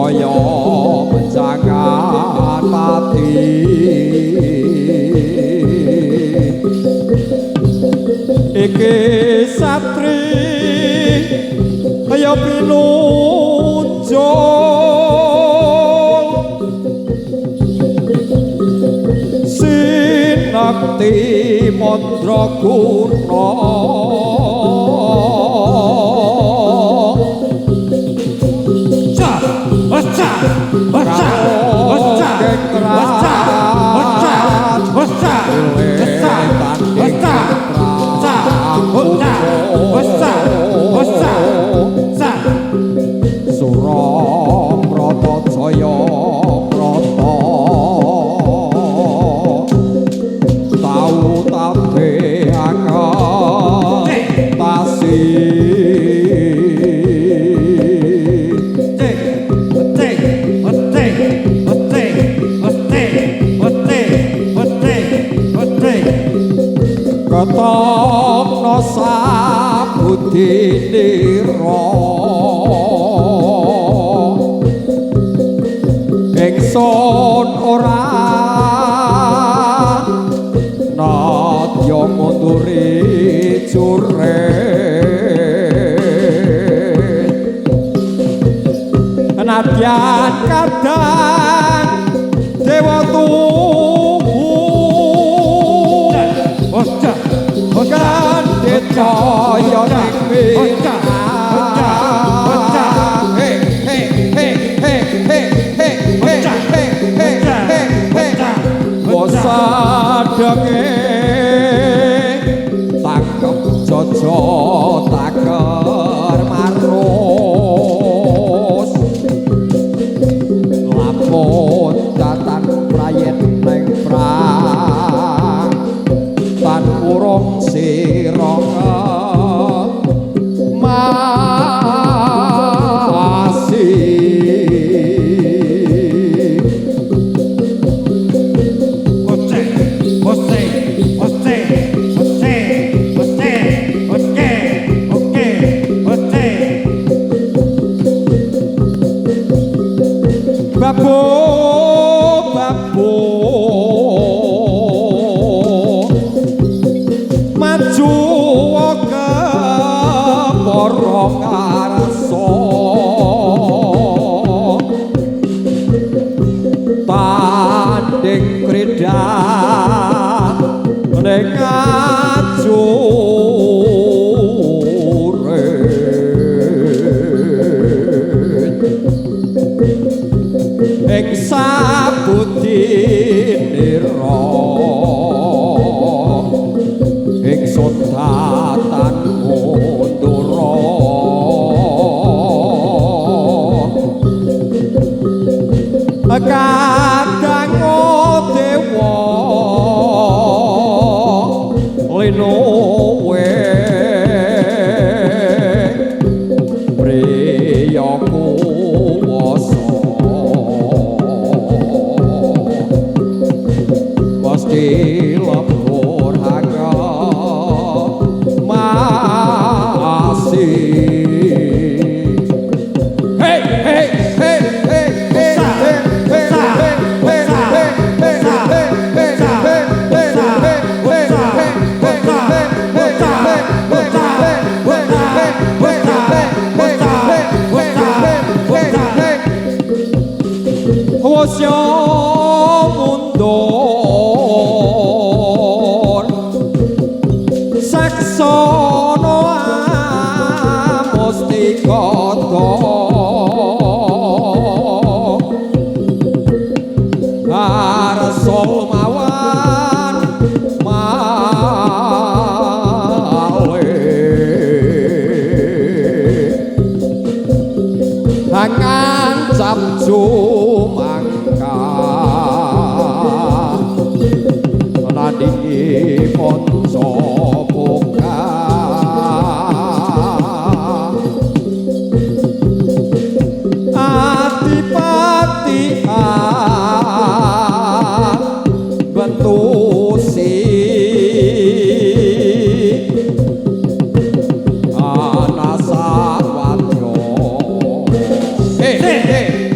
Speaker 1: Kaya menjangan pati iki satri kaya pinunjul sinakti mandraguna ketokno sabudinira ingsun ora nadya munduri juret nadyan kadang dewa tuhu kaya ning sadenge tangkep jojo taker marus lamun datan prayet ning prang tan urung sira hey, hey.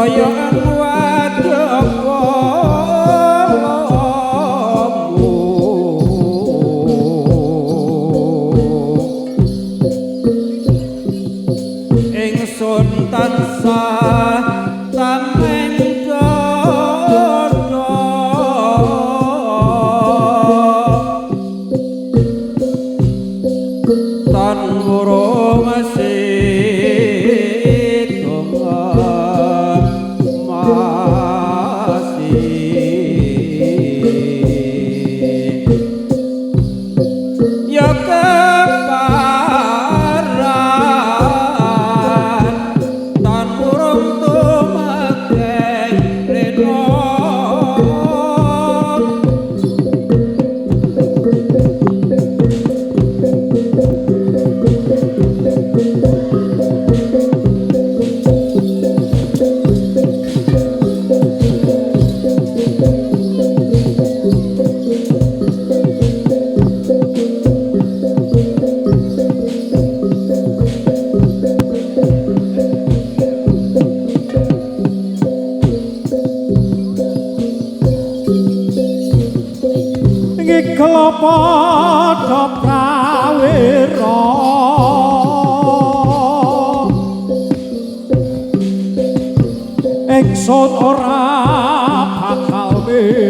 Speaker 3: Royokan wadya kalamu ingsun tansah tameng dada tan wurung situng masih ya keparan tan wurung tumekeng rena.
Speaker 2: Ngikla padha prawira ingsun ora bakal miris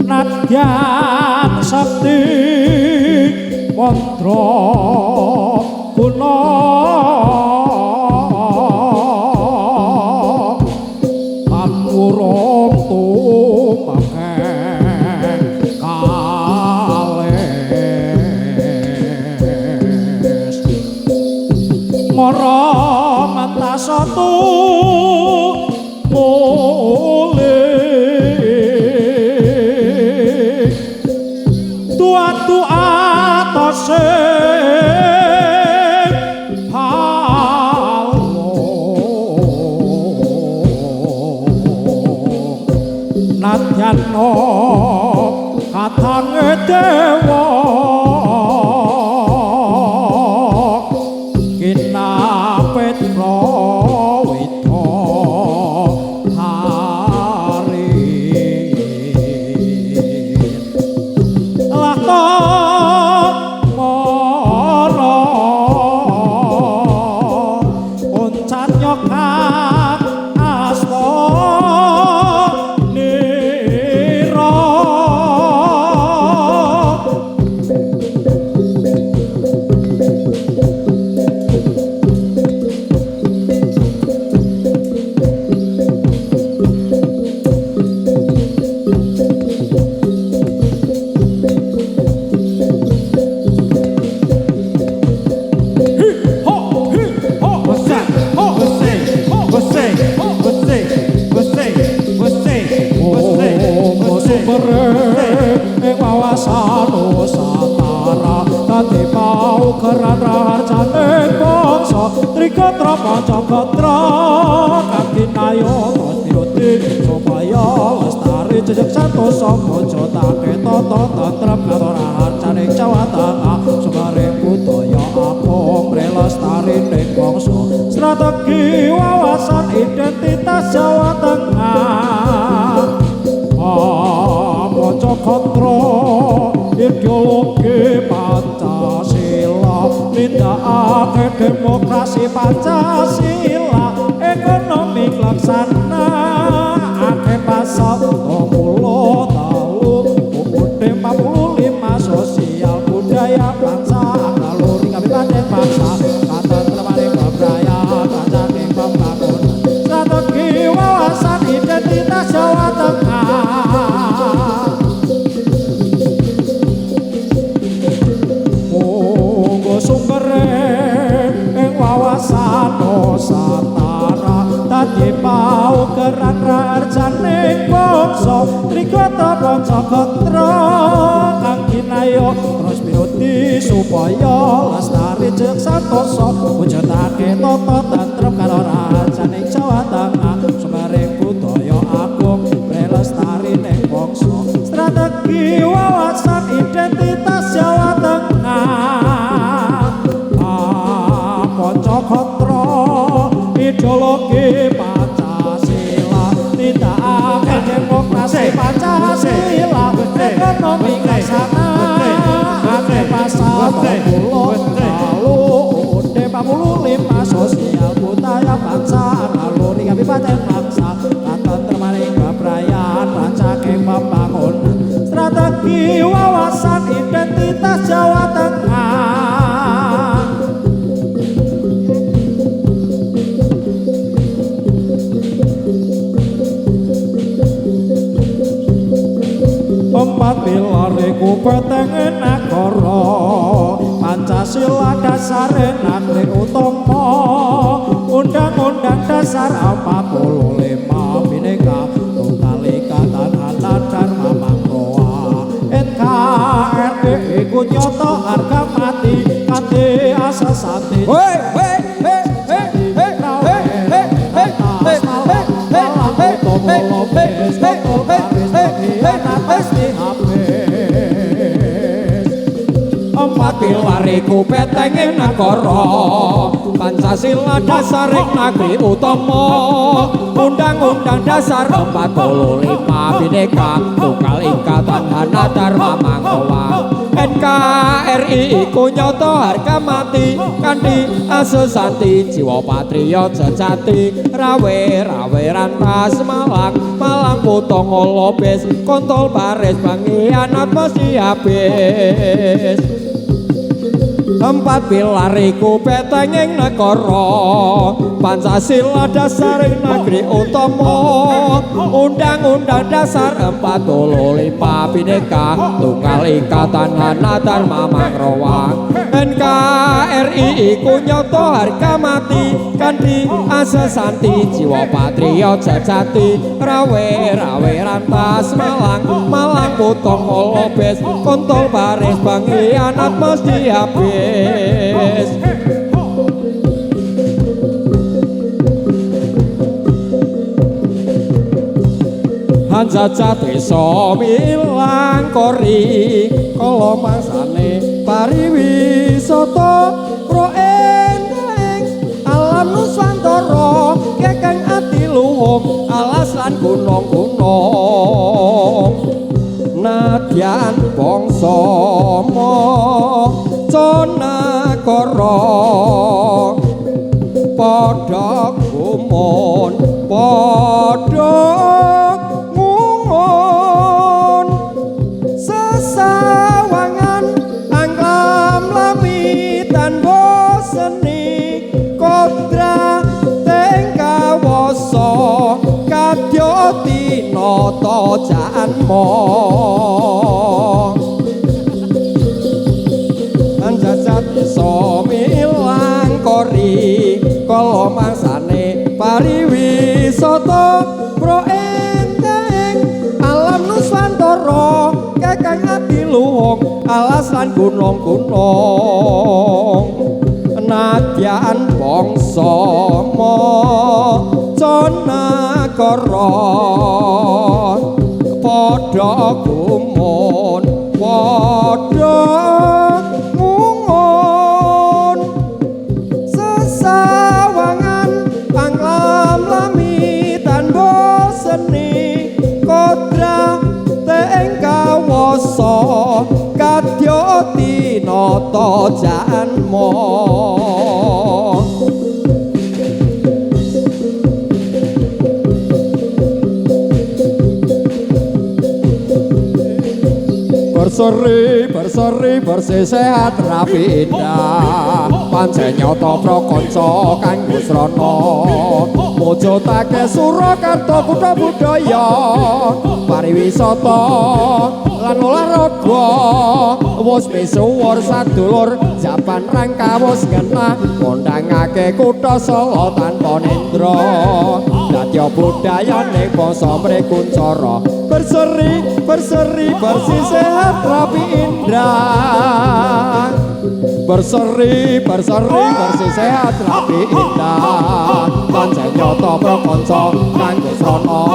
Speaker 2: nadyan sekti mantra guna tan wurung tumekeng kalis mara mentasatu mulih tuatu atase palung nadyan katange dewa kinapit prawita hari lah ta mara uncat nyokak asta nira. Ho hi ho
Speaker 1: Bose,
Speaker 2: ho
Speaker 1: bose,
Speaker 2: ho
Speaker 1: bose, bose, bose, bose, bose,
Speaker 2: Monggo
Speaker 1: bose,
Speaker 2: sumbere ing wawasan Nusantara dadi paugeran raharjane bangsa trigatra pancagatra kang dinayo terus diuti supaya lestari jejeg santosa mujudake tata tentrem katon raharjane Jawa Tengah sumbere budaya agung lestari ning bangsa strategi wawasan identitas Jawa Tengah Pancagatra ideologi Pancasila nindakake demokrasi Pancasila ekonomi laksana akeh pasal 23 UUD 45 sosial budaya bangsa naluri kabipaten bangsa katentremane bebrayan kancane pembangunan strategi wawasan identitas Jawa Tengah. Monggo sumbere ing wawasan Nusantara dadi paugeran raharjane bangsa trigatra pancagatra kang kinayo terus pinuti supaya lestari jek santosa wujudake tata tentrem karo raharjane Jawa Tengah sumbere budaya agung lestari ning bangsa strategi wawasan identitas Jawa Tengah. Ideologi Pancasila tindakake demokrasi Pancasila ekonomi kasana ate pasal 23 UUD 45 sosial budaya bangsa naluri kabipaten bangsa katentremaning kebrayaan rancake pembangunan strategi wawasan identitas Jawa Tengah. Empat pilar iku petenge nagara Pancasila dasare nagri utama Undang-Undang Dasar 45 Bhinneka Tunggal Ika Tanah Dharma Mangkoa NKRI iku nyata harga mati kanthi asas sati.
Speaker 1: Hei hei hei hei hei hei hei hei hei hei hei hei hei hei hei
Speaker 2: pasti habis. Empat pilar iku petenge nagara Pancasila dasare nagri utama Undang-Undang Dasar 45 Bhinneka Tunggal Ika Tanah Dharma Mangkoa NKRI iku nyata harga mati kanthi asesanti jiwa patriot sejati rawe rawe rantas Malang Malang potong lobes kontol baris pengkhianat mesti habis. Empat pilar iku petenging negara Pancasila dasare negeri utama Undang-Undang Dasar 45 Bhinneka Tunggal Ika Tanah Dharma Mangrowa NKRI iku nyata harga mati kanthi asesanti jiwa patriot sejati rawe rawe rantas Malang Malang potong lobes kontol baris pengkhianat mesti habis. Hanjajah desa milang kori kala mangsane pariwisata pro endeng alam nusantara kekeng atiluhung alas lan gunung-gunung nadyan bangsa maca nagara padha gumun padha ngungun sesawangan anglam lami tanpa seni kodrat ing kawasa kadya tinata janma anjajat desa milang kori kala mangsane pariwisata pro enteng alam nusantara kekang adiluhung alas lan gunung-gunung nadyan bangsa maca nagara padha gumun padha ngungun sesawangan panglam lami tanpa seni kodrat ing kawasa kadya tinata janma. Berseri, berseri, bersih sehat rapi indah pancen nyata prakanca kanggo srana mujudake Surakarta kutha budaya pariwisata lan olahraga wis misuwur sadulur japan rangka wis genah ngundangake kutha Solo tanpa nendra dadi budayane bangsa mrikuncara berseri berseri bersih sehat rapi indah berseri berseri bersih sehat rapi indah pancen nyata prakanca kanggo srana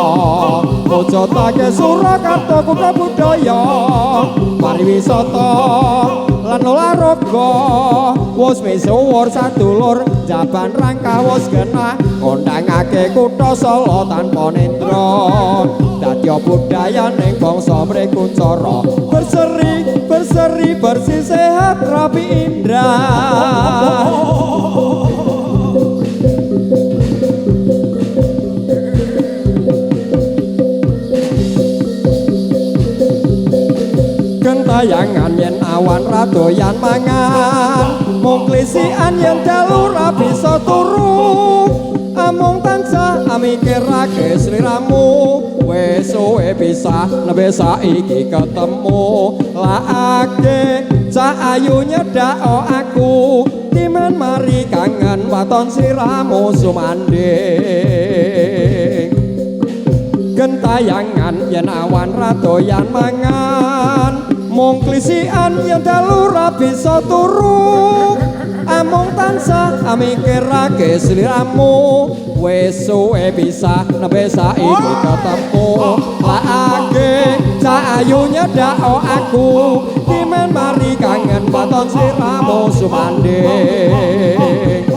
Speaker 2: mujudake Surakarta kutha budaya pariwisata lan olahraga Wis misuwur sadulur jaban rangkah wis genah kondangake kutha Solo tanpa nendra. Dadi budayaning bangsa mriku cara berseri berseri bersih sehat rapi indah. Gentayangan yen awan ra doyan mangan, mung klisikan yen dalu ra bisa turu, amung tansah mikirake sliramu. Wis suwe pisah nembe saiki ketemu, laake cah ayu nyedak aku, timen mari kangen waton siramu sumandhing. Gentayangan yen awan ra doyan mangan, mung klisikan yen dalu ra bisa turu, amung tansah mikirake sliramu. Wis suwe pisah nembe saiki ketemu, laake cah ayu nyedak aku, timen mari kangen waton sliramu sumandhing.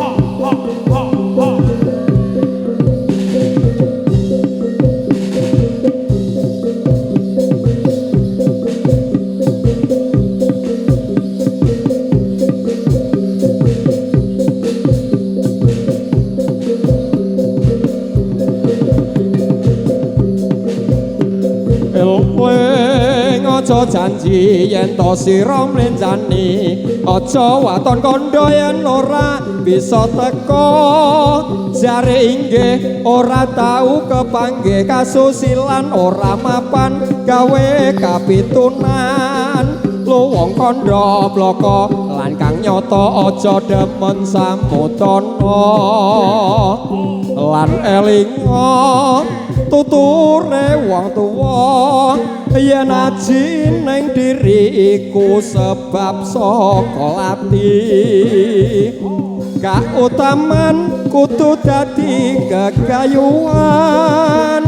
Speaker 2: Aja janji yen to sira mlenjani, aja waton kandha yen ora bisa teka. Jare inggih ora tau kepanggih, kasusilan ora mapan gawe kapitunan. Luwung kandha blaka lan kang nyata aja demen samudana. Lan elinga tuture wong tuwa, yen aji ning diri iku sebab saka lati. Kautaman kudu dadi kekayuan,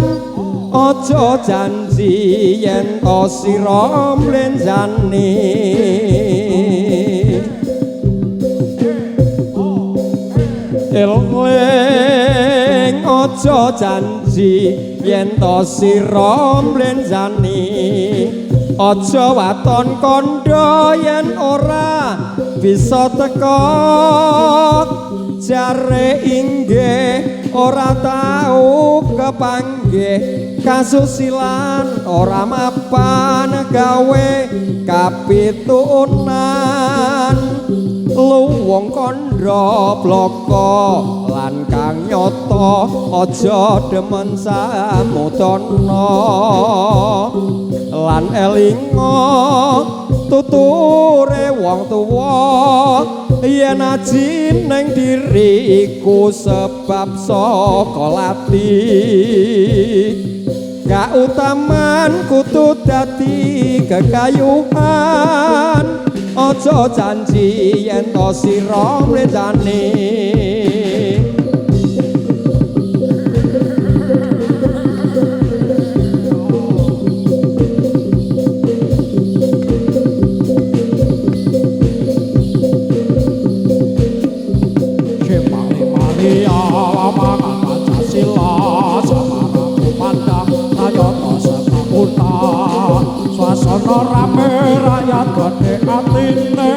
Speaker 2: aja janji yen to sira mlenjani. Eling aja janji yen to sira mlenjani, aja waton kandha yen ora bisa teka. Jare inggih ora tau kepanggih, kasusilan ora mapan gawe kapitunan. Luwung kandha blaka lan kang nyata aja demen samudana. Lan elinga tuture wong tuwa, yen aji ning diri iku sebab saka lati. Kautaman kudu dadi kekayuhan, aja janji yen to sira mlenjani.
Speaker 4: Lapangan Pancasila Semarang kumandang kayata semakuna. Swasana rame rakyat gedhe atine,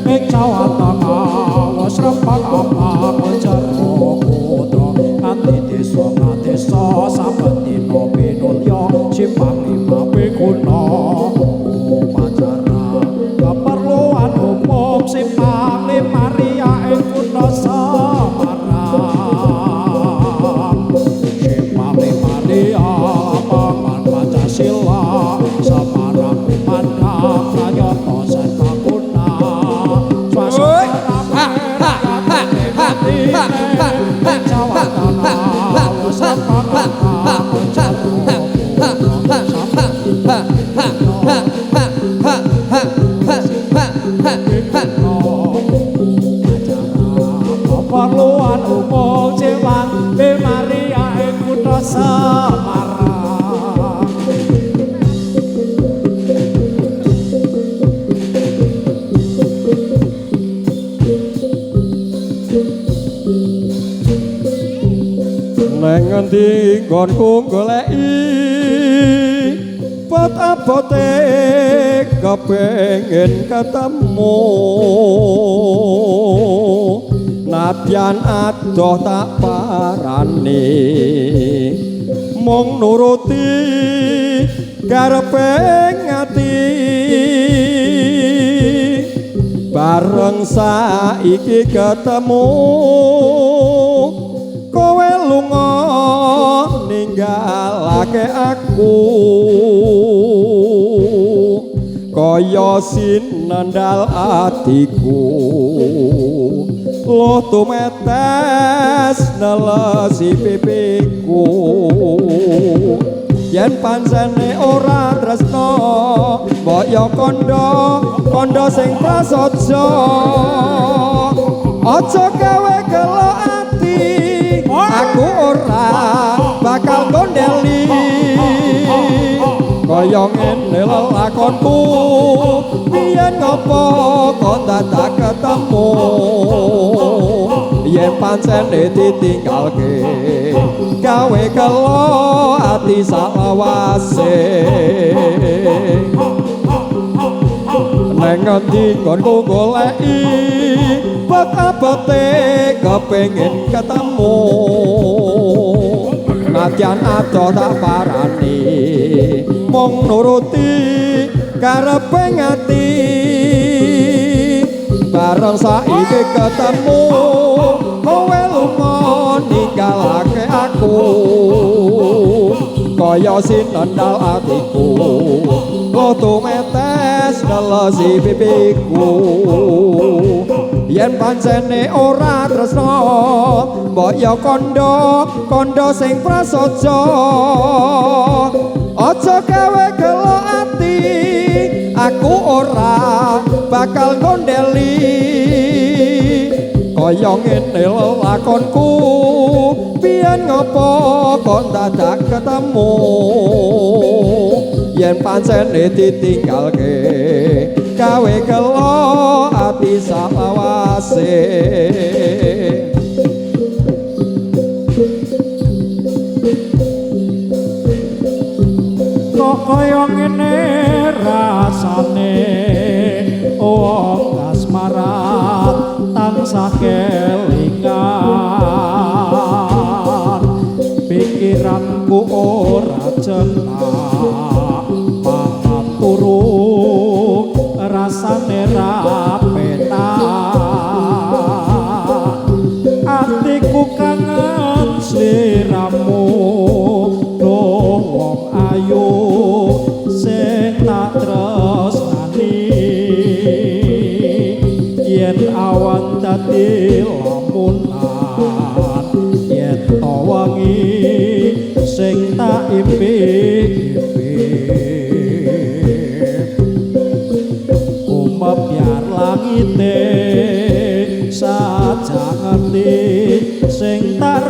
Speaker 4: ing Jawa Tengah wis rembag amang jero kutha nganti desa ngadesa saben dina pinulya simpang lima wiguna. Upacara keperluan umum simpang lima ria ing kutha Semarang. Simpang lima ria lapangan Pancasila Semarang kumandang kayata serbaguna. Swasana rame rakyat gedhe
Speaker 2: Neng ngendi nggonku goleki bot-abote kepengin ketemu, nadyan adoh tak parani mung nuruti karepe ati. Bareng saiki ketemu kowe lunga ninggalake aku, kaya sinendal atiku loh tumetes nelesi pipiku. Yen pancene ora tresno mbok yo kandha kandha sing prasaja, aja gawe gelo ati aku ora bakal gondeli. Kaya ngene lelakonku biyen ngopo kok dadak ketemu, yen pancene ditinggalke gawe gelo ati salawase. Neng ngendi nggonku goleki bot-abote kepengin ketemu, nadyan adoh tak parani mung nuruti karepe ati. Bareng saiki ketemu kowe lunga ninggalake aku, kaya sinendal atiku loh tumetes nelesi pipiku. Yen pancene ora tresno mbok yo kandha kandha sing prasaja, aja gawe gelo ati aku ora bakal gondeli. Kaya ngene lelakonku biyen ngopo kok dadak ketemu, yen pancene ditinggalke gawe gelo ati salawase.
Speaker 4: Kok kaya ngene rasane wong kasmaran tansah kelingan, pikiranku ora jenak mangan turu rasane ra penak, atiku kangen sliramu duh wong ayu sing tak tresnani. Yen awan dadi lamunan yen to wengi sing tak impi-impi, kumebyar langite saja ngerti sing tak